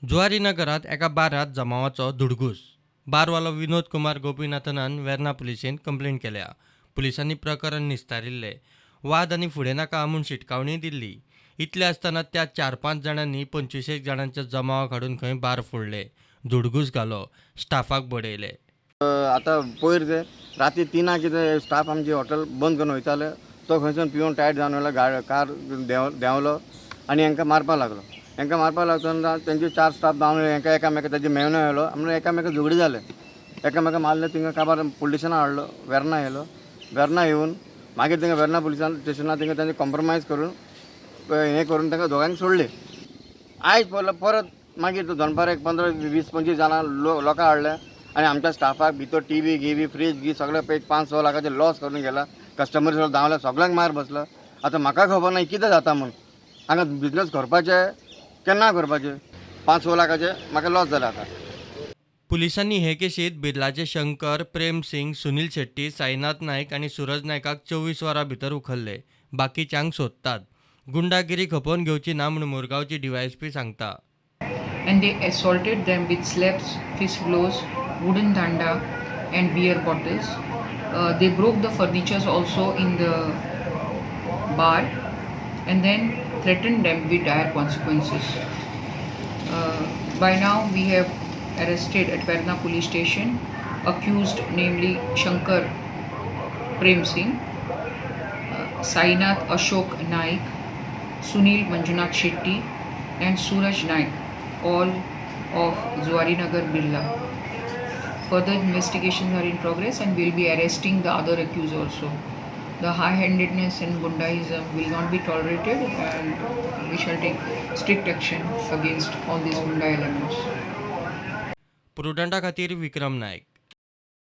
जुवारी नगरांत एका बारांत जमावाचो धुडगूस. बारवालो विनोद कुमार गोपीनाथनान वेर्णा पुलिशेंत कंप्लेन केल्या. पुलिसांनी प्रकरण निस्तारिल्लें. वाद आनी फुडें नाका म्हूण शिटकावणीय दिल्ली. इतलें आसतना त्या चार पांच जाणांनी पंचवीसेक जाणांच्या जमावाक हाडून खंय बार फोडले, धुडगूस घालो, स्टाफाक बडयले. आतां पयर ते राती तिनां कितें स्टाफ आमची हॉटेल बंद करून वयताले, तो खंयसून पिवन टायट जावन येयलो, कार देंवलो आनी हांकां मारपाक लागलो. हांकां मारपाक लागतना तेंचे चार स्टाफ धांवन हांकां एकामेका तेजे मेवणो येयलो म्हणून एकामेका झगडी जाले, एकामेका मारले. थिंगा काबार पुलीस स्टेशनार हाडलो, वेर्ना येयलो. वेर्ना येवन मागीर थिंगा वेर्ना पुलिसान स्टेशनार थिंगा तेंचे कॉम्प्रोमायज करून हें करून तांकां दोगांक सोडले. आयज परत मागीर तो दनपार एक 15 20 25 जाणां लोकां हाडले आनी आमच्या स्टाफाक भितर टी व्ही गिवी फ्रीज गी सगळें एक 5-6 लाखाचे लॉस करून गेला. कस्टमर सगळो धांवले, सगळ्यांक मार बसलो. आतां म्हाका खबर ना कितें जाता म्हूण. हांगा बिजनस करपाचें केन्ना करपाचें? 5-6 लाखाचे म्हाका लॉस जाला आतां. पुलिसांनी हे केशींत बिर्लाचे शंकर, प्रेम सिंग, सुनील शेट्टी, साईनाथ नायक आनी सूरज नायकाक 24 वरां भितर उखल्ले. बाकीच्यांक सोदतात. गुंडागिरी खपोवन घेवची ना म्हूण मुरगांवची डीवायएसपी सांगता. And they assaulted them with slaps, fist blows, wooden danda, and beer bottles. They broke the furnitures also in the bar and then threatened them with dire consequences. By now, we have arrested at Verna police station accused, namely Shankar Prem Singh, Sainath Ashok Naik, Sunil Manjunath Shetty, and Suraj Naik, all of Zuarinagar, Birla. Further investigations are in progress and we'll be arresting the other accused also. The high-handedness and gundaism will not be tolerated and we shall take strict action against all these gunda elements. प्रुडंटा खातीर विक्रम नायक.